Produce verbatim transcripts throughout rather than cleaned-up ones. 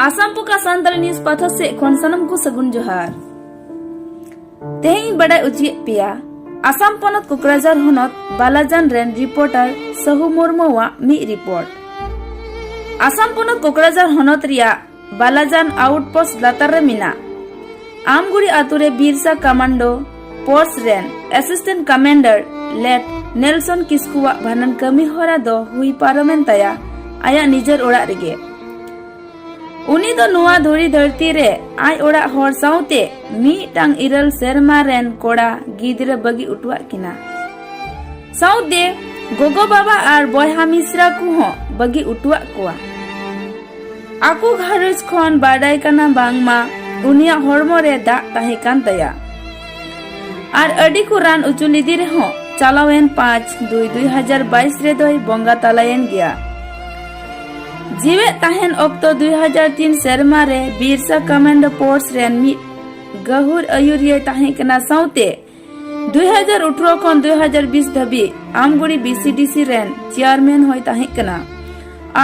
Assam ᱯᱚᱠᱟ Santali news ᱯᱟᱛᱷᱟ ᱥᱮᱫ ᱠᱷᱚᱱ ᱥᱟᱱᱟᱢ ᱠᱚ ᱥᱟᱹᱜᱩᱱ ᱡᱚᱦᱟᱨ᱾ ᱛᱮᱦᱮᱧ ᱤᱧ ᱵᱟᱰᱟᱭ ᱚᱪᱚᱭᱮᱫ ᱯᱮᱭᱟ ᱟᱥᱟᱢ ᱯᱚᱱᱚᱛ ᱠᱚᱠᱨᱟᱡᱷᱟᱨ ᱦᱚᱱᱚᱛ ᱵᱟᱞᱟᱡᱟᱱ ᱨᱮᱱ ᱨᱤᱯᱳᱨᱴᱟᱨ ᱥᱟᱹᱦᱩ ᱢᱩᱨᱢᱩᱣᱟᱜ ᱢᱤᱫ ᱨᱤᱯᱳᱨᱴ᱾ ᱟᱥᱟᱢ ᱯᱚᱱᱚᱛ ᱠᱚᱠᱨᱟᱡᱷᱟᱨ ᱦᱚᱱᱚᱛ ᱨᱮᱭᱟᱜ ᱵᱟᱞᱟᱡᱟᱱ ᱟᱣᱩᱴᱯᱳᱥᱴ ᱞᱟᱛᱟᱨ ᱨᱮ ᱢᱮᱱᱟᱜ ᱟᱢᱜᱩᱲᱤ ᱟᱛᱳ ᱨᱮ ᱵᱤᱨᱥᱟ ᱠᱟᱢᱟᱱᱰᱳ ᱯᱳᱨᱥ ᱨᱮᱱ ᱮᱥᱤᱥᱴᱮᱱᱴ ᱠᱟᱢᱟᱱᱰᱟᱨ ᱞᱮᱴ ᱱᱮᱞᱥᱚᱱ ᱠᱤᱥᱠᱩᱣᱟᱜ ᱵᱷᱟᱸᱰᱟᱱ ᱠᱟᱹᱢᱤ ᱦᱚᱨᱟ ᱫᱚ ᱦᱩᱭ ᱯᱟᱨᱚᱢᱮᱱ ᱛᱟᱭᱟ ᱟᱭᱟᱜ ᱱᱤᱡᱮᱨ ᱚᱲᱟᱜ ᱨᱮᱜᱮ᱾ ᱩᱱᱤ ᱫᱚ ᱱᱚᱣᱟ ᱫᱷᱩᱲᱤ ᱫᱷᱟᱹᱨᱛᱤ ᱨᱮ ᱟᱡ ᱚᱲᱟᱜ ᱦᱚᱲ ᱥᱟᱶᱛᱮ ᱢᱤᱫᱴᱟᱝ ᱤᱨᱟᱹᱞ ᱥᱮᱨᱢᱟ ᱨᱮᱱ ᱠᱚᱲᱟ ᱜᱤᱫᱽᱨᱟᱹ ᱵᱟᱹᱜᱤ ᱚᱴᱚᱣᱟᱫ ᱠᱤᱱᱟ᱾ ᱥᱟᱶᱛᱮ ᱜᱚᱜᱚ ᱵᱟᱵᱟ ᱟᱨ ᱵᱚᱭᱦᱟ ᱢᱤᱥᱨᱟ ᱠᱚᱦᱚᱸ ᱵᱟᱹᱜᱤ ᱚᱴᱚᱣᱟᱫ ᱠᱚᱣᱟ᱾ ᱟᱠᱚ ᱜᱷᱟᱨᱚᱸᱡᱽ ᱠᱷᱚᱱ ᱵᱟᱰᱟᱭ ᱠᱟᱱᱟ ᱵᱟᱝᱢᱟ ᱩᱱᱤᱭᱟᱜ ᱦᱚᱲᱢᱚ ᱨᱮ ᱫᱟᱜ ᱛᱟᱦᱮᱸ ᱠᱟᱱ ᱛᱟᱭᱟ ᱟᱨ ᱟᱹᱰᱤ ᱠᱚ ᱨᱟᱱ ᱚᱪᱚ ᱞᱮᱫᱮ ᱨᱮᱦᱚᱸ ᱪᱟᱞᱟᱣᱮᱱ ᱯᱟᱸᱪ ᱫᱩᱭ ᱫᱩᱭ ᱦᱟᱡᱟᱨ ᱵᱟᱭᱤᱥ ᱨᱮᱫᱚᱭ ᱵᱚᱸᱜᱟ ᱛᱟᱞᱟᱭᱮᱱ ᱜᱮᱭᱟ᱾ ᱡᱤᱣᱮᱫ ᱛᱟᱦᱮᱱ ᱚᱠᱛᱚ ᱫᱩᱭ ᱦᱟᱡᱟᱨ ᱛᱤᱱ ᱥᱮᱨᱢᱟ ᱨᱮ ᱵᱤᱨᱥᱟ ᱠᱚᱢᱟᱱᱰᱳ ᱯᱳᱨᱥ ᱨᱮᱱ ᱢᱤᱫ ᱜᱟᱹᱦᱩᱨ ᱟᱹᱭᱩᱨᱤᱭᱟᱹᱭ ᱛᱟᱦᱮᱸ ᱠᱟᱱᱟ᱾ ᱥᱟᱶᱛᱮ ᱫᱩᱭ ᱦᱟᱡᱟᱨ ᱟᱴᱷᱨᱚ ᱠᱷᱚᱱ ᱫᱩᱭ ᱦᱟᱡᱟᱨ ᱵᱤᱥ ᱫᱷᱟᱹᱵᱤᱡ ᱟᱢᱜᱩᱲᱤ ᱵᱤ ᱥᱤ ᱰᱤ ᱥᱤ ᱨᱮᱱ ᱪᱮᱭᱟᱨᱢᱮᱱ ᱦᱚᱸᱭ ᱛᱟᱦᱮᱸ ᱠᱟᱱᱟ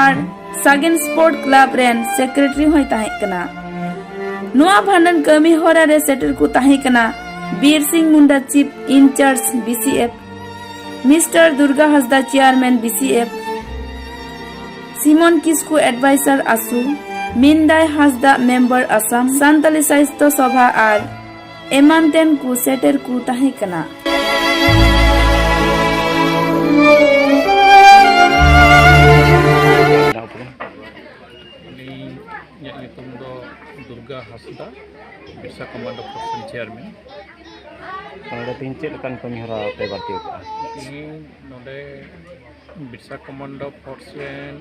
ᱟᱨ ᱥᱟᱜᱮᱱ ᱥᱯᱳᱨᱴ ᱠᱞᱟᱵ ᱨᱮᱱ ᱥᱮᱠᱨᱮᱴᱟᱨᱤ ᱦᱚᱸᱭ ᱛᱟᱦᱮᱸ ᱠᱟᱱᱟ᱾ ᱱᱚᱣᱟ ᱵᱷᱟᱸᱰᱟᱱ ᱠᱟᱹᱢᱤ ᱦᱚᱨᱟ ᱨᱮ ᱥᱮᱴᱮᱨ ᱠᱚ ᱛᱟᱦᱮᱸ ᱠᱟᱱᱟ Bir Singh Munda chief incharge B C F, mister Durga Hansda chairman B C F, Simon Kisku advisor ᱟᱥᱩ, ᱢᱤᱱᱫᱟᱭ ᱦᱟᱸᱥᱫᱟ ᱢᱮᱢᱵᱟᱨ ᱟᱥᱟᱢ ᱥᱟᱱᱛᱟᱞᱤ ᱥᱟᱦᱤᱛᱭᱚ ᱥᱚᱵᱷᱟ ᱟᱨ ᱮᱢᱟᱱ ᱛᱮᱱ ᱠᱚ ᱥᱮᱴᱮᱨ ᱠᱚ ᱛᱟᱦᱮᱸ ᱠᱟᱱᱟ᱾ ᱟᱹᱞᱤᱧᱟᱜ ᱧᱩᱛᱩᱢ ᱫᱚ ᱫᱩᱨᱜᱟ ᱦᱟᱸᱥᱫᱟ, ᱵᱤᱨᱥᱟ ᱠᱚᱢᱟᱱᱰᱳ ᱯᱳᱨᱥ ᱨᱮᱱ ᱪᱮᱭᱟᱨᱢᱮᱱ᱾ ᱱᱚᱰᱮ ᱛᱮᱦᱮᱧ ᱪᱮᱫ ᱞᱮᱠᱟᱱ ᱠᱟᱹᱢᱤ ᱦᱚᱨᱟ ᱯᱮ ᱵᱟᱹᱲᱛᱤ ᱟᱠᱟᱫᱼᱟ? ᱛᱮᱦᱮᱧ ᱱᱚᱰᱮ ᱵᱤᱨᱥᱟ ᱠᱚᱢᱟᱱᱰᱳ ᱯᱳᱨᱥ ᱨᱮᱱ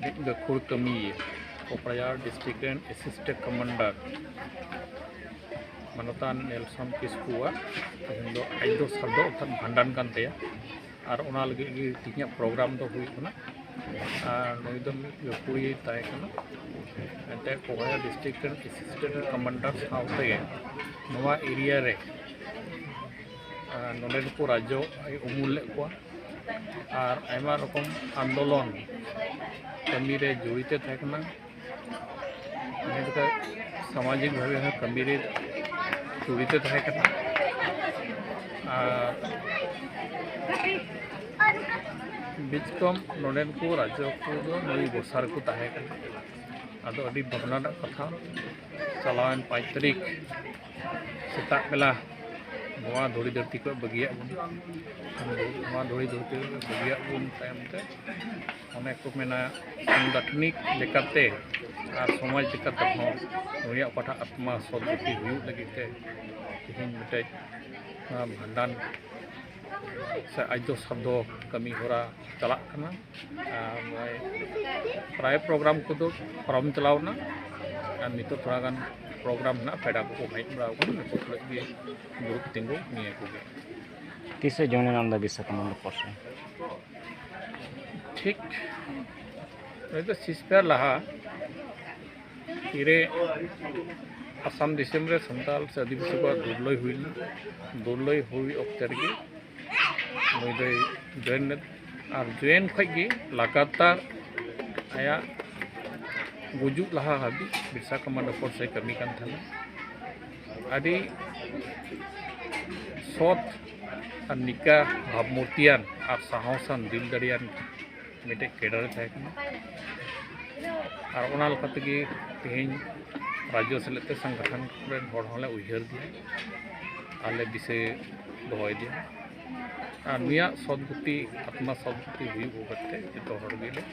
ᱢᱤᱫ ᱜᱟᱹᱠᱷᱩᱲ ᱠᱟᱹᱢᱤᱭᱟᱹ, ᱠᱳᱠᱲᱟᱡᱷᱟᱲ ᱰᱤᱥᱴᱨᱤᱠᱴ ᱨᱮᱱ ᱮᱥᱤᱥᱴᱮᱱᱴ ᱠᱚᱢᱟᱱᱰᱟᱨ ᱢᱟᱱᱚᱛᱟᱱ ᱱᱮᱞᱥᱚᱱ ᱠᱤᱥᱠᱩᱣᱟᱜ ᱛᱮᱦᱮᱧ ᱫᱚ ᱟᱡ ᱫᱚ ᱥᱟᱨᱫᱚ ᱚᱨᱛᱷᱟᱛ ᱵᱷᱟᱸᱰᱟᱱ ᱠᱟᱱ ᱛᱟᱭᱟ᱾ ᱟᱨ ᱚᱱᱟ ᱞᱟᱹᱜᱤᱫ ᱜᱮ ᱛᱮᱦᱮᱧᱟᱜ ᱯᱨᱳᱜᱨᱟᱢ ᱫᱚ ᱦᱩᱭᱩᱜ ᱠᱟᱱᱟ᱾ ᱟᱨ ᱱᱩᱭ ᱫᱚ ᱢᱤᱫ ᱜᱟᱹᱠᱷᱩᱲᱤᱭᱟᱹᱭ ᱛᱟᱦᱮᱸ ᱠᱟᱱᱟ᱾ ᱮᱱᱛᱮ ᱠᱳᱠᱲᱟᱡᱷᱟᱲ ᱰᱤᱥᱴᱨᱤᱠᱴ ᱨᱮᱱ ᱮᱥᱤᱥᱴᱮᱱᱴ ᱠᱚᱢᱟᱱᱰᱟᱨ ᱥᱟᱶ ᱛᱮᱜᱮ ᱱᱚᱣᱟ ᱮᱨᱤᱭᱟ ᱨᱮ, ᱟᱨ ᱱᱚᱰᱮᱱ ᱠᱚ ᱨᱟᱡᱽᱡᱚ ᱟᱡ ᱩᱢᱩᱞ ᱞᱮᱫ ᱠᱚᱣᱟ᱾ ᱟᱨ ᱟᱭᱢᱟ ᱨᱚᱠᱚᱢ ᱟᱱᱫᱳᱞᱚᱱ ᱠᱟᱹᱢᱤ ᱨᱮ ᱡᱚᱲᱤᱛ ᱮ ᱛᱟᱦᱮᱸ ᱠᱟᱱᱟ᱾ ᱩᱱᱤ ᱫᱚ ᱥᱟᱢᱟᱡᱤᱠ ᱵᱷᱟᱵᱮ ᱦᱚᱸ ᱠᱟᱹᱢᱤ ᱨᱮ ᱡᱚᱲᱤᱛ ᱮ ᱛᱟᱦᱮᱸ ᱠᱟᱱᱟ᱾ ᱟᱨ ᱵᱤᱪᱠᱚᱢ ᱱᱚᱰᱮᱱ ᱠᱚ ᱨᱟᱡᱽᱡᱚ ᱠᱚᱫᱚ ᱱᱩᱭ ᱵᱷᱚᱨᱥᱟ ᱨᱮᱠᱚ ᱛᱟᱦᱮᱸ ᱠᱟᱱᱟ᱾ ᱟᱫᱚ ᱟᱹᱰᱤ ᱵᱷᱟᱵᱽᱱᱟ ᱨᱮᱱᱟᱜ ᱠᱟᱛᱷᱟ, ᱪᱟᱞᱟᱣᱮᱱ ᱯᱟᱸᱪ ᱛᱟᱹᱨᱤᱠᱷ ᱥᱮᱛᱟᱜ ᱵᱮᱞᱟ ᱱᱚᱣᱟ ᱫᱷᱩᱲᱤ ᱫᱷᱟᱹᱨᱛᱤ ᱠᱚ ᱵᱟᱹᱜᱤᱭᱟᱜ ᱵᱚᱱ, ᱱᱚᱣᱟ ᱫᱷᱩᱲᱤ ᱫᱷᱟᱹᱨᱛᱤ ᱠᱚ ᱵᱟᱹᱜᱤᱭᱟᱜ ᱵᱚᱱ ᱛᱟᱭᱚᱢ ᱛᱮ ᱚᱱᱮ ᱠᱚ ᱢᱮᱱᱟ, ᱥᱟᱝᱜᱟᱴᱷᱚᱱᱤᱠ ᱞᱮᱠᱟᱛᱮ ᱟᱨ ᱥᱚᱢᱟᱡᱽ ᱞᱮᱠᱟᱛᱮ ᱦᱚᱸ ᱱᱩᱭᱟᱜ ᱚᱠᱟᱴᱟᱜ ᱟᱛᱢᱟ ᱥᱚᱫᱜᱚᱛᱤ ᱦᱩᱭᱩᱜ ᱞᱟᱹᱜᱤᱫ ᱛᱮ ᱛᱮᱦᱮᱧ ᱢᱤᱫᱴᱮᱡ, ᱱᱚᱣᱟ ᱵᱷᱟᱸᱰᱟᱱ ᱥᱮ ᱟᱡᱽᱫᱚ ᱥᱟᱵᱫᱚ ᱠᱟᱹᱢᱤ ᱦᱚᱨᱟ ᱪᱟᱞᱟᱜ ᱠᱟᱱᱟ᱾ ᱟᱨ ᱱᱚᱜᱼᱚᱭ ᱯᱨᱟᱭ ᱯᱨᱳᱜᱨᱟᱢ ᱠᱚᱫᱚ ᱯᱟᱨᱚᱢ ᱪᱟᱞᱟᱣ ᱮᱱᱟ, ᱟᱨ ᱱᱤᱛᱚᱜ ᱛᱷᱚᱲᱟ ᱜᱟᱱ ᱯᱨᱳᱜᱨᱟᱢ ᱦᱮᱱᱟᱜ, ᱯᱮᱲᱟ ᱠᱚᱠᱚ ᱦᱮᱡ ᱵᱟᱲᱟ ᱟᱠᱟᱱᱟ, ᱱᱩᱠᱩ ᱛᱩᱞᱩᱡ ᱜᱮ ᱫᱩᱲᱩᱵ ᱛᱤᱸᱜᱩ ᱱᱤᱭᱟᱹ ᱠᱚᱜᱮ᱾ ᱛᱤᱥᱮ ᱡᱚᱭᱮᱱ ᱮᱱᱟ ᱟᱢ ᱫᱚ ᱵᱤᱨᱥᱟ ᱠᱟᱢᱟᱱᱰᱳ ᱯᱷᱳᱨᱥ ᱨᱮ? ᱴᱷᱤᱠ ᱱᱩᱭ ᱫᱚ ᱥᱤᱥᱯᱮᱭᱟᱨ ᱞᱟᱦᱟ ᱛᱤᱨᱮ ᱟᱥᱟᱢ ᱫᱤᱥᱚᱢ ᱨᱮ ᱥᱟᱱᱛᱟᱲ ᱥᱮ ᱟᱹᱫᱤᱵᱟᱹᱥᱤ ᱠᱚᱣᱟᱜ ᱫᱩᱨᱞᱟᱹᱭ ᱦᱩᱭ ᱞᱮᱱᱟ᱾ ᱫᱩᱨᱞᱟᱹᱭ ᱦᱩᱭ ᱚᱠᱛᱮ ᱨᱮᱜᱮ ᱱᱩᱭ ᱫᱚᱭ ᱡᱚᱭᱮᱱ ᱞᱮᱫᱟ᱾ ᱟᱨ ᱡᱚᱭᱮᱱ ᱠᱷᱚᱡ ᱜᱮ ᱞᱟᱜᱟᱛᱟᱨ ᱟᱭᱟᱜ ᱜᱩᱡᱩᱜ ᱞᱟᱦᱟ ᱦᱟᱹᱵᱤᱡ ᱵᱤᱨᱥᱟ ᱠᱟᱢᱟᱱᱰᱳ ᱯᱷᱳᱨᱥ ᱨᱮᱭ ᱠᱟᱹᱢᱤ ᱠᱟᱱ ᱛᱟᱦᱮᱱᱟ᱾ ᱟᱹᱰᱤ ᱥᱚᱛ ᱟᱨ ᱱᱤᱠᱟ ᱵᱷᱟᱵᱽᱢᱩᱨᱛᱤᱭᱟᱱ ᱟᱨ ᱥᱟᱦᱚᱥᱟᱱ ᱫᱤᱞ ᱫᱟᱲᱮᱭᱟᱱ ᱢᱤᱫᱴᱮᱡ ᱠᱮᱰᱟᱨ ᱮ ᱛᱟᱦᱮᱸ ᱠᱟᱱᱟ᱾ ᱟᱨ ᱚᱱᱟ ᱞᱮᱠᱟ ᱛᱮᱜᱮ ᱛᱮᱦᱮᱧ ᱨᱟᱡᱽᱡᱚ ᱥᱮᱞᱮᱫ ᱛᱮ ᱥᱚᱝᱜᱚᱴᱷᱚᱱ ᱨᱮᱱ ᱦᱚᱲ ᱦᱚᱸᱞᱮ ᱩᱭᱦᱟᱹᱨ ᱫᱮᱭᱟ, ᱟᱨᱞᱮ ᱫᱤᱥᱟᱹ ᱫᱚᱦᱚᱭᱮᱫᱮᱭᱟ᱾ ᱟᱨ ᱱᱩᱭᱟᱜ ᱥᱚᱫᱜᱚᱛᱤ, ᱟᱛᱢᱟ ᱥᱚᱫᱜᱚᱛᱤ ᱦᱩᱭᱩᱜ ᱵᱟᱵᱚᱫ ᱛᱮ ᱡᱚᱛᱚ ᱦᱚᱲ ᱜᱮᱞᱮ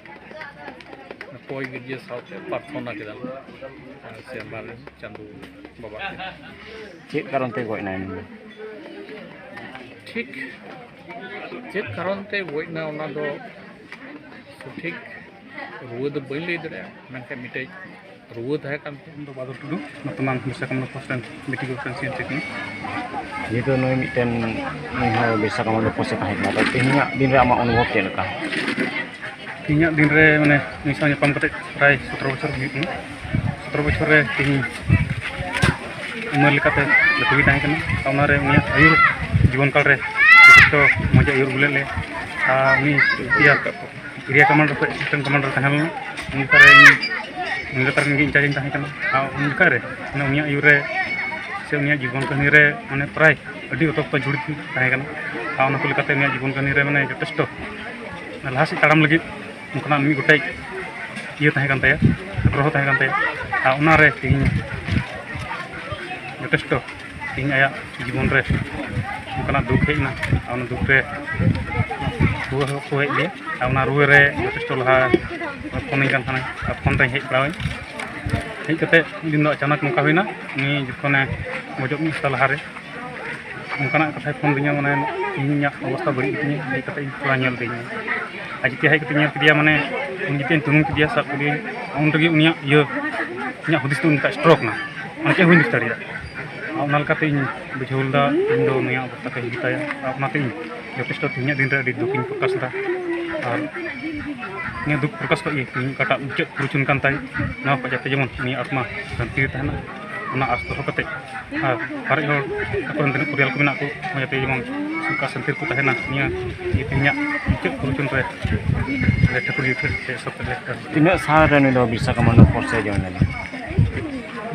ᱠᱚᱭ ᱜᱤᱨᱡᱟᱹ ᱥᱟᱶᱛᱮ ᱯᱨᱟᱨᱛᱷᱚᱱᱟ ᱠᱮᱫᱟ ᱞᱮ ᱥᱮᱨᱢᱟ ᱨᱮᱱ ᱪᱟᱸᱫᱳ ᱵᱟᱵᱟ ᱴᱷᱮᱱ᱾ ᱪᱮᱫ ᱠᱟᱨᱚᱱ ᱛᱮ ᱜᱚᱡ ᱮᱱᱟᱭ ᱩᱱᱤ ᱫᱚ? ᱴᱷᱤᱠ ᱪᱮᱫ ᱠᱟᱨᱚᱱ ᱛᱮ ᱜᱚᱡ ᱮᱱᱟ, ᱚᱱᱟ ᱫᱚ ᱥᱚᱴᱷᱤᱠ ᱨᱩᱣᱟᱹ ᱫᱚ ᱵᱟᱹᱧ ᱞᱟᱹᱭ ᱫᱟᱲᱮᱭᱟᱜᱼᱟ, ᱢᱮᱱᱠᱷᱟᱱ ᱢᱤᱫᱴᱮᱡ ᱨᱩᱣᱟᱹ ᱛᱟᱦᱮᱸ ᱠᱟᱱ ᱛᱟᱭᱟ᱾ ᱤᱧ ᱫᱚ ᱵᱟᱫᱚᱞ ᱴᱩᱰᱩ, ᱱᱚᱛᱮ ᱢᱟᱱ ᱵᱤᱨᱥᱟ ᱠᱟᱢᱟᱱᱰᱳ ᱯᱷᱳᱨᱥ ᱨᱮᱱ ᱵᱤᱴᱤ ᱜᱨᱩᱯ ᱨᱮᱱ ᱥᱤ ᱮᱱ ᱥᱤ ᱠᱟᱹᱱᱟᱹᱧ᱾ ᱡᱮᱦᱮᱛᱩ ᱱᱩᱭ ᱢᱤᱫᱴᱮᱱ, ᱱᱩᱭ ᱦᱚᱸ ᱵᱤᱨᱥᱟ ᱠᱟᱢᱟᱱᱰᱳ ᱯᱷᱳᱨᱥ ᱮ ᱛᱟᱦᱮᱸ ᱠᱟᱱᱟ, ᱛᱚ ᱛᱮᱦᱮᱧᱟᱜ ᱫᱤᱱ ᱨᱮ ᱟᱢᱟᱜ ᱚᱱᱩᱵᱷᱚᱵ ᱪᱮᱫ ᱞᱮᱠᱟ? ᱛᱮᱦᱮᱧᱟᱜ ᱫᱤᱱ ᱨᱮ ᱢᱟᱱᱮ ᱱᱩᱭ ᱥᱟᱶ ᱧᱟᱯᱟᱢ ᱠᱟᱛᱮ ᱯᱨᱟᱭ ᱥᱚᱛᱨᱚ ᱵᱚᱪᱷᱚᱨ ᱦᱩᱭᱩᱜ ᱠᱟᱱᱟ᱾ ᱥᱚᱛᱨᱚ ᱵᱚᱪᱷᱚᱨ ᱨᱮ ᱛᱮᱦᱮᱧ ᱩᱢᱮᱨ ᱞᱮᱠᱟᱛᱮ ᱞᱟᱹᱴᱩ ᱜᱮ ᱛᱟᱦᱮᱸ ᱠᱟᱱᱟ᱾ ᱚᱱᱟᱨᱮ ᱩᱱᱤᱭᱟᱜ ᱟᱹᱭᱩᱨ ᱡᱤᱵᱚᱱ ᱠᱟᱞ ᱨᱮ ᱡᱚᱛᱷᱮᱥᱴᱚ ᱢᱚᱡᱽ ᱮ ᱟᱹᱭᱩᱨ ᱟᱹᱜᱩ ᱞᱮᱫ ᱞᱮᱭᱟ᱾ ᱟᱨ ᱩᱱᱤ ᱛᱮᱭᱟᱨ ᱠᱟᱜ ᱠᱚ area commander ᱠᱷᱚᱱ assistant commander ᱛᱟᱦᱮᱸ ᱞᱮᱱᱟ᱾ ᱩᱱ ᱡᱚᱠᱷᱟᱜ ᱨᱮ ᱤᱧ, ᱩᱱ ᱡᱚᱠᱷᱟᱜ ᱨᱮ ᱤᱧ ᱜᱮ incharge ᱤᱧ ᱛᱟᱦᱮᱸ ᱠᱟᱱᱟ᱾ ᱟᱨ ᱩᱱ ᱡᱚᱠᱷᱟᱜ ᱨᱮ ᱢᱟᱱᱮ ᱩᱱᱤᱭᱟᱜ ᱟᱹᱭᱩᱨ ᱨᱮ ᱥᱮ ᱩᱱᱤᱭᱟᱜ ᱡᱤᱵᱚᱱ ᱠᱟᱹᱦᱱᱤ ᱨᱮ ᱢᱟᱱᱮ ᱯᱨᱟᱭ ᱟᱹᱰᱤ ᱚᱠᱛᱚ ᱚᱠᱛᱚ ᱡᱩᱲᱤᱛ ᱛᱟᱦᱮᱸ ᱠᱟᱱᱟ᱾ ᱟᱨ ᱚᱱᱟ ᱠᱚ ᱞᱮᱠᱟᱛᱮ ᱩᱱᱤᱭᱟᱜ ᱡᱤᱵᱚᱱ ᱠᱟᱹᱦᱱᱤ ᱨᱮ ᱢᱟᱱᱮ ᱡᱚᱛᱷᱮᱥᱴᱚ ᱞᱟᱦᱟ ᱥᱮᱫ ᱛᱟᱲᱟᱢ ᱞᱟᱹᱜᱤᱫ ᱚᱱᱠᱟᱱᱟᱜ ᱢᱤᱫ ᱜᱚᱴᱮᱡ ᱤᱭᱟᱹ ᱛᱟᱦᱮᱸ ᱠᱟᱱ ᱛᱟᱭᱟ, ᱟᱜᱽᱨᱚᱦᱚ ᱛᱟᱦᱮᱸ ᱠᱟᱱ ᱛᱟᱭᱟ᱾ ᱟᱨ ᱚᱱᱟᱨᱮ ᱛᱮᱦᱮᱧ ᱡᱚᱛᱷᱮᱥᱴᱚ ᱛᱮᱦᱮᱧ ᱟᱭᱟᱜ ᱡᱤᱵᱚᱱ ᱨᱮ ᱚᱱᱠᱟᱱᱟᱜ ᱫᱩᱠ ᱦᱮᱡ ᱮᱱᱟ᱾ ᱟᱨ ᱚᱱᱟ ᱫᱩᱠ ᱨᱮ ᱨᱩᱣᱟᱹ ᱦᱚᱸ ᱠᱚ ᱦᱮᱡ ᱞᱮᱭᱟ᱾ ᱟᱨ ᱚᱱᱟ ᱨᱩᱣᱟᱹ ᱨᱮ ᱡᱚᱛᱷᱮᱥᱴᱚ ᱞᱟᱦᱟ ᱯᱷᱳᱱᱟᱹᱧ ᱠᱟᱱ ᱛᱟᱦᱮᱱᱟ᱾ ᱟᱨ ᱯᱷᱳᱱ ᱨᱮᱧ ᱦᱮᱡ ᱵᱟᱲᱟᱣᱟᱹᱧ᱾ ᱦᱮᱡ ᱠᱟᱛᱮᱫ ᱢᱤᱫ ᱫᱤᱱ ᱫᱚ ᱟᱪᱟᱱᱚᱠ ᱱᱚᱝᱠᱟ ᱦᱩᱭᱱᱟ, ᱩᱱᱤ ᱡᱚᱠᱷᱚᱱᱮ ᱜᱚᱡᱚᱜ ᱢᱤᱫ ᱦᱟᱯᱛᱟ ᱞᱟᱦᱟᱨᱮ ᱚᱱᱠᱟᱱᱟᱜ ᱠᱟᱛᱷᱟᱭ ᱯᱷᱳᱱ ᱟᱹᱫᱤᱧᱟ, ᱢᱟᱱᱮ ᱤᱧᱟᱹᱜ ᱚᱵᱚᱥᱛᱟ ᱵᱟᱹᱲᱤᱡ ᱜᱮᱛᱤᱧᱟ, ᱦᱮᱡ ᱠᱟᱛᱮ ᱤᱧ ᱛᱷᱚᱲᱟ ᱧᱮᱞ ᱤᱫᱤᱧ ᱢᱮ᱾ ᱟᱨ ᱡᱮᱛᱮ ᱦᱮᱡ ᱠᱟᱛᱮ ᱧᱮᱞ ᱠᱮᱫᱮᱭᱟ, ᱢᱟᱱᱮ ᱩᱱᱤ ᱡᱮᱛᱮᱧ ᱛᱩᱱᱩᱢ ᱠᱮᱫᱮᱭᱟ, ᱥᱟᱵ ᱠᱮᱫᱮᱭᱟᱹᱧ, ᱩᱱ ᱨᱮᱜᱮ ᱩᱱᱤᱭᱟᱜ ᱤᱭᱟᱹ, ᱤᱧᱟᱹᱜ ᱦᱩᱫᱤᱥ ᱫᱚ ᱩᱱᱤᱴᱟᱜ ᱥᱴᱨᱳᱠ ᱱᱟ, ᱢᱟᱱᱮ ᱪᱮᱫ ᱦᱚᱸ ᱵᱟᱹᱧ ᱵᱩᱡᱽ ᱫᱟᱲᱮᱭᱟᱜᱼᱟ᱾ ᱟᱨ ᱚᱱᱟ ᱞᱮᱠᱟᱛᱮ ᱤᱧ ᱵᱩᱡᱷᱟᱹᱣ ᱞᱮᱫᱟ ᱤᱧ ᱫᱚ ᱱᱩᱭᱟᱜ ᱚᱵᱚᱥᱛᱟ ᱠᱚ ᱦᱩᱭᱩᱜ ᱛᱟᱭᱟ᱾ ᱟᱨ ᱚᱱᱟᱛᱮ ᱤᱧ ᱡᱚᱛᱷᱮᱥᱴᱚ ᱛᱮᱦᱮᱧᱟᱜ ᱫᱤᱱ ᱨᱮ ᱟᱹᱰᱤ ᱫᱩᱠᱤᱧ ᱯᱨᱚᱠᱟᱥ ᱮᱫᱟ᱾ ᱟᱨ ᱱᱤᱭᱟᱹ ᱫᱩᱠ ᱯᱨᱚᱠᱟᱥ ᱠᱷᱚᱱ ᱜᱮ ᱛᱮᱦᱮᱧ ᱚᱠᱟᱴᱟᱜ ᱢᱩᱪᱟᱹᱫ ᱯᱩᱨᱩᱪᱩᱱ ᱠᱟᱱ ᱛᱟᱭ, ᱱᱚᱣᱟ ᱠᱷᱚᱱ ᱡᱟᱛᱮ ᱡᱮᱢᱚᱱ ᱩᱱᱤᱭᱟᱜ ᱟᱛᱢᱟ ᱥᱟᱱᱛᱤ ᱨᱮ ᱛᱟᱦᱮᱱᱟ, ᱚᱱᱟ ᱟᱸᱥ ᱫᱚᱦᱚ ᱠᱟᱛᱮ ᱟᱨ ᱥᱟᱨᱮᱡ ᱦᱚᱲ ᱟᱠᱚᱨᱮᱱ ᱛᱤᱱᱟᱹᱜ ᱯᱚᱨᱤᱭᱟᱞ ᱠᱚ ᱢᱮᱱᱟᱜ ᱠᱚ, ᱡᱟᱛᱮ ᱡᱮᱢᱚᱱ ᱥᱩᱠ ᱟᱨ ᱥᱟᱱᱛᱤ ᱨᱮᱠᱚ ᱛᱟᱦᱮᱱᱟ᱾ ᱱᱤᱭᱟᱹ ᱤᱭᱟᱹ ᱛᱮᱦᱮᱧᱟᱜ ᱢᱩᱪᱟᱹᱫ ᱯᱩᱨᱩᱪᱩᱱ ᱨᱮ ᱟᱞᱮ ᱴᱷᱟᱹᱠᱩᱨ ᱤᱭᱩᱛᱷ ᱥᱮ ᱥᱚᱵ ᱠᱟᱞᱮᱠᱴᱚᱨ᱾ ᱛᱤᱱᱟᱹᱜ ᱥᱟᱞ ᱨᱮ ᱱᱩᱭ ᱫᱚ ᱵᱤᱨᱥᱟ ᱠᱟᱢᱟᱱᱰᱳ ᱯᱷᱳᱨᱥ ᱮ ᱡᱚᱭᱮᱱ ᱞᱮᱱᱟ?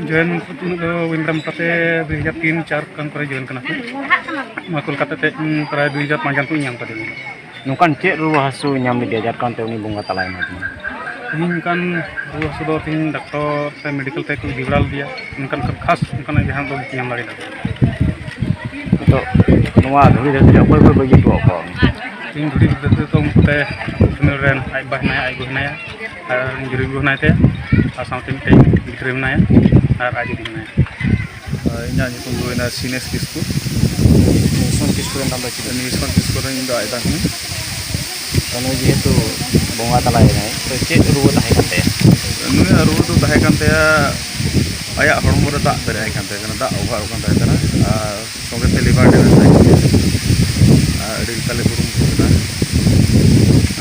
ᱡᱚᱭᱮᱱ ᱩᱱᱟᱹᱜ ᱫᱚ ᱵᱟᱹᱧ ᱵᱟᱲᱟᱭᱟ, ᱢᱚᱴᱟᱛᱮ ᱫᱩᱭ ᱦᱟᱡᱟᱨ ᱛᱤᱱ ᱪᱟᱨ ᱠᱟᱱ ᱠᱚᱨᱮ ᱡᱚᱭᱮᱱ ᱠᱟᱱᱟ ᱠᱚ᱾ ᱱᱚᱣᱟ ᱠᱳᱞᱠᱟᱛᱟ ᱛᱮ, ᱩᱸ, ᱯᱨᱟᱭ ᱫᱩᱭ ᱦᱟᱡᱟᱨ ᱯᱟᱸᱪ ᱜᱟᱱ ᱠᱚ ᱧᱟᱢ ᱠᱟᱫᱮᱭᱟ᱾ ᱱᱚᱝᱠᱟᱱ ᱪᱮᱫ ᱨᱩᱣᱟᱹ ᱦᱟᱹᱥᱩ ᱧᱟᱢ ᱞᱮᱫᱮᱭᱟ, ᱡᱟᱨ ᱠᱟᱨᱚᱱ ᱛᱮ ᱩᱱᱤ ᱵᱚᱸᱜᱟ ᱛᱟᱞᱟᱭᱮᱱᱟ? ᱛᱮᱦᱮᱧ ᱚᱱᱠᱟᱱ ᱨᱩᱣᱟᱹ ᱦᱟᱹᱥᱩ ᱫᱚ ᱛᱮᱦᱮᱧ ᱰᱟᱠᱛᱚᱨ ᱥᱮ ᱢᱮᱰᱤᱠᱮᱞ ᱛᱮᱠᱚ ᱤᱫᱤ ᱵᱟᱲᱟ ᱞᱮᱫᱮᱭᱟ, ᱚᱱᱠᱟᱱ ᱠᱷᱟᱥ ᱚᱱᱠᱟᱱᱟᱜ ᱡᱟᱦᱟᱸ ᱫᱚ ᱵᱟᱹᱧ ᱧᱟᱢ ᱫᱟᱲᱮ ᱠᱟᱫᱟ᱾ ᱱᱤᱛᱚᱜ ᱱᱚᱣᱟ ᱫᱷᱩᱲᱤ ᱫᱷᱟᱹᱨᱛᱤ ᱨᱮ ᱚᱠᱚᱭ ᱠᱚᱭ ᱵᱟᱹᱜᱤ ᱦᱚᱴᱚ ᱟᱠᱚᱣᱟ? ᱛᱮᱦᱮᱧ ᱫᱷᱩᱲᱤ ᱫᱷᱟᱹᱨᱛᱤ ᱨᱮᱫᱚ ᱩᱱᱠᱩ ᱛᱮ ᱟᱹᱛᱩ ᱯᱷᱮᱢᱮᱞᱤ ᱨᱮᱱ ᱟᱡ ᱵᱟ ᱦᱮᱱᱟᱭᱟ, ᱟᱡ ᱜᱚ ᱦᱮᱱᱟᱭᱟ, ᱟᱨ ᱡᱩᱨᱤ ᱜᱚ ᱦᱮᱱᱟᱭ ᱛᱮ, ᱟᱨ ᱥᱟᱶᱛᱮ ᱢᱤᱫᱴᱮᱱ ᱜᱤᱫᱽᱨᱟᱹ ᱢᱮᱱᱟᱭᱟ, ᱟᱨ ᱟᱡ ᱫᱤᱫᱤ ᱢᱮᱱᱟᱭᱟ᱾ ᱤᱧᱟᱹᱜ ᱧᱩᱛᱩᱢ ᱫᱚ ᱦᱩᱭᱱᱟ ᱥᱤᱱᱮᱥ ᱠᱤᱥᱠᱩ᱾ ᱱᱤᱥᱚᱱ ᱠᱤᱥᱠᱩ ᱨᱮᱱ ᱟᱢ ᱫᱚ ᱪᱮᱫ? ᱱᱤᱥᱚᱱ ᱠᱤᱥᱠᱩ ᱨᱮᱱ ᱤᱧ ᱫᱚ ᱟᱡ ᱫᱟ ᱠᱟᱹᱱᱟᱹᱧ᱾ ᱛᱚ ᱱᱩᱭ ᱡᱮᱦᱮᱛᱩ ᱵᱚᱸᱜᱟ ᱛᱟᱞᱟᱭᱮᱱᱟᱭ, ᱛᱚ ᱪᱮᱫ ᱨᱩᱣᱟᱹ ᱛᱟᱦᱮᱸ ᱠᱟᱱ ᱛᱟᱭᱟ? ᱱᱩᱭᱟᱜ ᱨᱩᱣᱟᱹ ᱫᱚ ᱛᱟᱦᱮᱸ ᱠᱟᱱ ᱛᱟᱭᱟ, ᱟᱭᱟᱜ ᱦᱚᱲᱢᱚ ᱨᱮ ᱫᱟᱜ ᱯᱮᱨᱮᱡ ᱟᱭ ᱠᱟᱱ ᱛᱟᱦᱮᱸ ᱠᱟᱱᱟ, ᱫᱟᱜ ᱚᱵᱷᱟᱨᱚᱜ ᱠᱟᱱ ᱛᱟᱦᱮᱸ ᱠᱟᱱᱟ᱾ ᱟᱨ ᱥᱚᱸᱜᱮ ᱛᱮ ᱞᱤᱵᱷᱟᱨ ᱰᱮᱢᱮᱡᱽ ᱛᱟᱦᱮᱸ ᱠᱟᱱᱟ᱾ ᱟᱨ ᱟᱹᱰᱤ ᱞᱮᱠᱟᱞᱮ ᱠᱩᱨᱩᱢᱩᱴᱩ ᱠᱮᱫᱟ᱾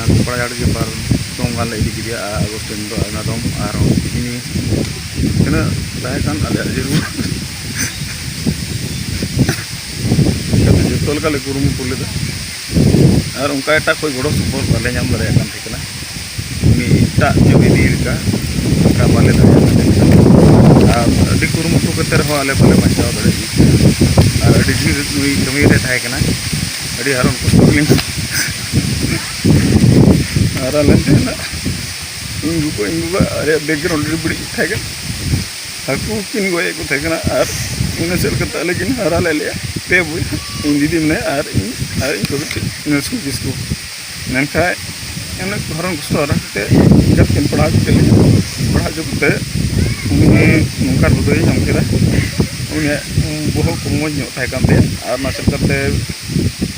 ᱟᱨ ᱠᱚᱲᱟ ᱡᱷᱟᱲ ᱜᱮ ᱵᱟᱨ ᱫᱚᱢ ᱜᱟᱱ ᱞᱮ ᱤᱫᱤ ᱠᱮᱫᱮᱭᱟ, ᱟᱨ ᱟᱜᱚᱥᱴ ᱫᱤᱱ ᱫᱚ ᱟᱭᱢᱟ ᱫᱚᱢ, ᱟᱨᱦᱚᱸ ᱠᱤᱰᱱᱤ ᱛᱤᱱᱟᱹᱜ ᱛᱟᱦᱮᱸ ᱠᱟᱱ ᱟᱞᱮᱭᱟᱜ ᱡᱟᱹᱨᱩᱲ ᱡᱚᱛᱚ ᱞᱮᱠᱟᱞᱮ ᱠᱩᱨᱩᱢᱩᱴᱩ ᱞᱮᱫᱟ᱾ ᱟᱨ ᱚᱱᱠᱟ ᱮᱴᱟᱜ ᱠᱷᱚᱱ ᱜᱚᱲᱚ ᱥᱚᱯᱚᱦᱚᱫ ᱵᱟᱞᱮ ᱧᱟᱢ ᱫᱟᱲᱮᱭᱟᱜ ᱠᱟᱱ ᱛᱟᱦᱮᱸ ᱠᱟᱱᱟ᱾ ᱮᱴᱟᱜ ᱡᱤᱣᱤ ᱞᱮᱠᱟ ᱚᱱᱠᱟ ᱵᱟᱞᱮ ᱫᱟᱲᱮᱭᱟᱜ ᱠᱟᱱᱟ᱾ ᱟᱨ ᱟᱹᱰᱤ ᱠᱩᱨᱩᱢᱩᱴᱩ ᱠᱟᱛᱮ ᱨᱮᱦᱚᱸ ᱟᱞᱮ ᱵᱟᱞᱮ ᱵᱟᱧᱪᱟᱣ ᱫᱟᱲᱮᱭᱟᱜ ᱠᱟᱱᱟ᱾ ᱟᱨ ᱟᱹᱰᱤ ᱰᱷᱮᱨ ᱱᱩᱭ ᱠᱟᱹᱢᱤ ᱨᱮ ᱛᱟᱦᱮᱸ ᱠᱟᱱᱟ, ᱟᱹᱰᱤ ᱦᱟᱨᱚᱱ ᱠᱚᱥᱴᱚ ᱜᱮᱞᱤᱧ ᱦᱟᱨᱟ ᱞᱮᱱ ᱛᱟᱦᱮᱱᱟ᱾ ᱤᱧ ᱜᱚᱜᱚ, ᱤᱧ ᱵᱟᱵᱟ, ᱟᱞᱮᱭᱟᱜ ᱵᱮᱠᱜᱨᱟᱣᱩᱱᱰ ᱨᱮ ᱵᱟᱹᱲᱤᱡ ᱛᱟᱦᱮᱸ ᱠᱟᱱᱟ᱾ ᱦᱟᱹᱠᱩ ᱠᱤᱱ ᱜᱚᱡ ᱮᱫ ᱠᱚ ᱛᱟᱦᱮᱸ ᱠᱟᱱᱟ᱾ ᱟᱨ ᱤᱱᱟᱹ ᱥᱮᱫ ᱞᱮᱠᱟᱛᱮ ᱟᱞᱮ ᱠᱤᱱ ᱦᱟᱨᱟ ᱞᱮᱫ ᱞᱮᱭᱟ, ᱯᱮ ᱵᱚᱭᱦᱟ, ᱤᱧ ᱫᱤᱫᱤ ᱢᱮᱱᱟᱭᱟ ᱟᱨ ᱤᱧ ᱟᱨ ᱤᱧ ᱠᱚᱫᱚ ᱪᱮᱫ ᱤᱱᱟᱹ ᱥᱩᱨ ᱠᱤᱥᱠᱩ᱾ ᱢᱮᱱᱠᱷᱟᱱ ᱩᱱᱟᱹᱜ ᱦᱟᱨᱚᱱ ᱠᱚᱥᱴᱚ ᱦᱟᱨᱟ ᱠᱟᱛᱮ ᱮᱸᱜᱟᱛ ᱠᱤᱱ ᱯᱟᱲᱦᱟᱣ ᱦᱚᱪᱚ ᱠᱮᱫ ᱞᱤᱧᱟ᱾ ᱯᱟᱲᱦᱟᱣ ᱦᱚᱪᱚ ᱠᱟᱛᱮ ᱩᱱᱤ ᱱᱚᱝᱠᱟ ᱦᱩᱫᱟᱹᱭ ᱧᱟᱢ ᱠᱮᱫᱟ᱾ ᱩᱱᱤᱭᱟᱜ ᱵᱚᱦᱚᱜ ᱠᱚ ᱢᱚᱡᱽ ᱧᱚᱜ ᱛᱟᱦᱮᱸ ᱠᱟᱱ ᱛᱟᱭᱟ᱾ ᱟᱨ ᱚᱱᱟ ᱥᱮᱫ ᱠᱟᱛᱮ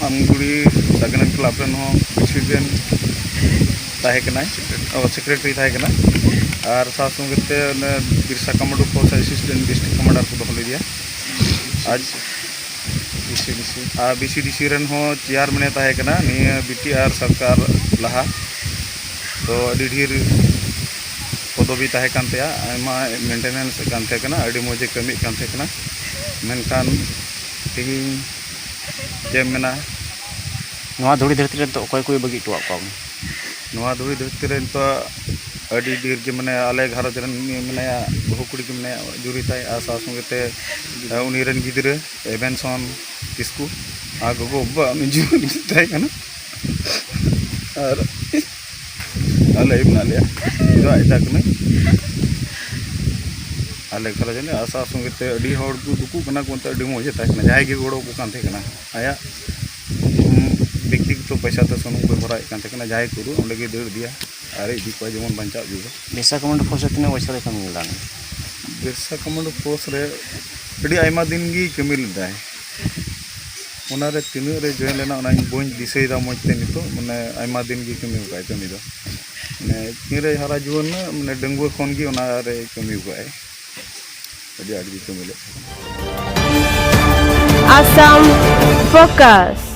ᱟᱢᱜᱩᱲᱤ ᱥᱟᱜᱱᱟᱱ ᱠᱞᱟᱵᱽ ᱨᱮᱱ ᱦᱚᱸ ᱠᱤᱪᱷᱩ ᱫᱤᱱ ᱛᱟᱦᱮᱸ ᱠᱟᱱᱟᱭ, ᱚ, ᱥᱮᱠᱨᱮᱴᱟᱨᱤ ᱛᱟᱦᱮᱸ ᱠᱟᱱᱟ᱾ ᱟᱨ ᱥᱟᱶ ᱥᱚᱸᱜᱮ ᱛᱮ ᱚᱱᱮ Birsa ᱠᱟᱢᱟᱱᱰᱳ force assistant district commander ᱠᱚ ᱫᱚᱦᱚ ᱞᱮᱫᱮᱭᱟ᱾ ᱟᱡ ᱵᱤᱥᱤᱰᱤᱥᱤ᱾ ᱟᱨ ᱵᱤᱥᱤᱰᱤᱥᱤ ᱨᱮᱱ ᱦᱚᱸ ᱪᱮᱭᱟᱨᱢᱮᱱᱮ ᱛᱟᱦᱮᱸ ᱠᱟᱱᱟ ᱱᱤᱭᱟᱹ ᱵᱤᱴᱤᱟᱨ ᱥᱚᱨᱠᱟᱨ ᱞᱟᱦᱟ᱾ ᱛᱚ ᱟᱹᱰᱤ ᱰᱷᱮᱨ ᱯᱚᱫᱚᱵᱤ ᱛᱟᱦᱮᱸ ᱠᱟᱱ ᱛᱟᱭᱟ, ᱟᱭᱢᱟ ᱢᱮᱱᱴᱮᱱᱮᱱᱥ ᱠᱟᱱ ᱛᱟᱦᱮᱸ ᱠᱟᱱᱟ, ᱟᱹᱰᱤ ᱢᱚᱡᱽ ᱮ ᱠᱟᱹᱢᱤᱭᱮᱫ ᱠᱟᱱ ᱛᱟᱦᱮᱸ ᱠᱟᱱᱟ᱾ ᱢᱮᱱᱠᱷᱟᱱ ᱛᱮᱦᱮᱧ ᱪᱮᱫ ᱮᱢ ᱢᱮᱱᱟ, ᱱᱚᱣᱟ ᱫᱷᱩᱲᱤ ᱫᱷᱟᱹᱨᱛᱤ ᱨᱮ ᱱᱤᱛᱚᱜ ᱚᱠᱚᱭ ᱠᱚᱭ ᱵᱟᱹᱜᱤ ᱦᱚᱴᱚᱣᱟᱜ ᱠᱚᱣᱟ ᱵᱚᱱ? ᱱᱚᱣᱟ ᱫᱷᱩᱲᱤ ᱫᱷᱟᱹᱨᱛᱤ ᱨᱮ ᱱᱤᱛᱚᱜ ᱟᱹᱰᱤ ᱰᱷᱮᱨ ᱜᱮ, ᱢᱟᱱᱮ, ᱟᱞᱮ ᱜᱷᱟᱨᱚᱸᱡᱽ ᱨᱮᱱ ᱢᱤᱫ ᱢᱮᱱᱟᱭᱟ, ᱵᱟᱹᱦᱩ ᱠᱩᱲᱤ ᱜᱮ ᱢᱮᱱᱟᱭᱟ, ᱡᱩᱨᱤ ᱛᱟᱭ, ᱟᱨ ᱥᱟᱶ ᱥᱚᱸᱜᱮ ᱛᱮ, ᱩᱱᱤ ᱨᱮᱱ ᱜᱤᱫᱽᱨᱟᱹ ᱮᱵᱷᱮᱱᱥᱚᱱ ᱠᱤᱥᱠᱩ, ᱟᱨ ᱜᱚᱜᱚ ᱵᱟᱵᱟ ᱩᱱᱤ ᱡᱩᱨᱤ ᱛᱟᱦᱮᱸ ᱠᱟᱱᱟ᱾ ᱟᱨ ᱟᱞᱮ ᱢᱮᱱᱟᱜ ᱞᱮᱭᱟ, ᱤᱧ ᱫᱚ ᱟᱡ ᱫᱟ ᱠᱟᱹᱱᱟᱹᱧ᱾ ᱟᱞᱮ ᱜᱷᱟᱨᱚᱸᱡᱽ ᱨᱮ ᱟᱥᱟ ᱥᱚᱸᱜᱮ ᱛᱮ ᱟᱹᱰᱤ ᱦᱚᱲ ᱠᱚ ᱫᱩᱠᱩᱜ ᱠᱟᱱᱟ ᱠᱚ, ᱮᱱᱛᱮ ᱟᱹᱰᱤ ᱢᱚᱡᱽ ᱮ ᱛᱟᱦᱮᱸ ᱠᱟᱱᱟ, ᱡᱟᱦᱟᱸᱭ ᱜᱮ ᱜᱚᱲᱚ ᱟᱠᱚ ᱠᱟᱱ ᱛᱟᱦᱮᱸ ᱠᱟᱱᱟ᱾ ᱟᱭᱟᱜ, ᱩᱢ, ᱵᱮᱠᱛᱤᱜᱚᱛᱚ ᱯᱚᱭᱥᱟ ᱛᱮ ᱥᱩᱱᱩᱢ ᱠᱚᱭ ᱵᱷᱚᱨᱟᱣᱮᱫ ᱠᱟᱱ ᱛᱟᱦᱮᱸ ᱠᱟᱱᱟ, ᱡᱟᱦᱟᱸᱭ ᱠᱚ ᱚᱸᱰᱮ ᱜᱮ ᱫᱟᱹᱲ ᱤᱫᱤᱭᱟ ᱟᱨ ᱤᱫᱤ ᱠᱚᱣᱟ, ᱡᱮᱢᱚᱱ ᱵᱟᱧᱪᱟᱣ ᱤᱫᱤ ᱠᱚᱣᱟ᱾ ᱵᱤᱨᱥᱟ ᱠᱚᱢᱟᱱᱰᱳ ᱯᱷᱳᱨᱥ ᱨᱮ ᱛᱤᱱᱟᱹᱜ ᱵᱚᱪᱷᱚᱨ ᱮ ᱠᱟᱹᱢᱤ ᱞᱮᱫᱟ? ᱵᱤᱨᱥᱟ ᱠᱚᱢᱟᱱᱰᱳ ᱯᱷᱳᱨᱥ ᱨᱮ ᱟᱹᱰᱤ ᱟᱭᱢᱟ ᱫᱤᱱ ᱜᱮᱭ ᱠᱟᱹᱢᱤ ᱞᱮᱫᱟᱭ᱾ ᱚᱱᱟᱨᱮ ᱛᱤᱱᱟᱹᱜ ᱨᱮ ᱡᱚᱭᱮᱱ ᱞᱮᱱᱟ, ᱚᱱᱟᱧ ᱵᱟᱹᱧ ᱫᱤᱥᱟᱹᱭᱮᱫᱟ ᱢᱚᱡᱽ ᱛᱮ ᱱᱤᱛᱚᱜ᱾ ᱢᱟᱱᱮ, ᱟᱭᱢᱟ ᱫᱤᱱ ᱜᱮ ᱠᱟᱹᱢᱤ ᱟᱠᱟᱫ ᱠᱟᱹᱢᱤ ᱫᱚ᱾ ᱢᱟᱱᱮ, ᱛᱤᱱᱨᱮ ᱦᱟᱨᱟ ᱡᱩᱣᱟᱹᱱ ᱮᱱᱟ, ᱢᱟᱱᱮ, ᱰᱟᱺᱜᱩᱣᱟᱹ ᱠᱷᱚᱱ ᱜᱮ ᱚᱱᱟ ᱨᱮ ᱠᱟᱹᱢᱤ ᱟᱠᱟᱫ ᱟᱭ᱾ ᱟᱹᱰᱤ ᱟᱸᱴ ᱜᱮ ᱠᱟᱹᱢᱤ ᱞᱮᱫ ᱛᱟᱦᱮᱸ ᱠᱟᱱᱟ᱾ Assam Focus᱾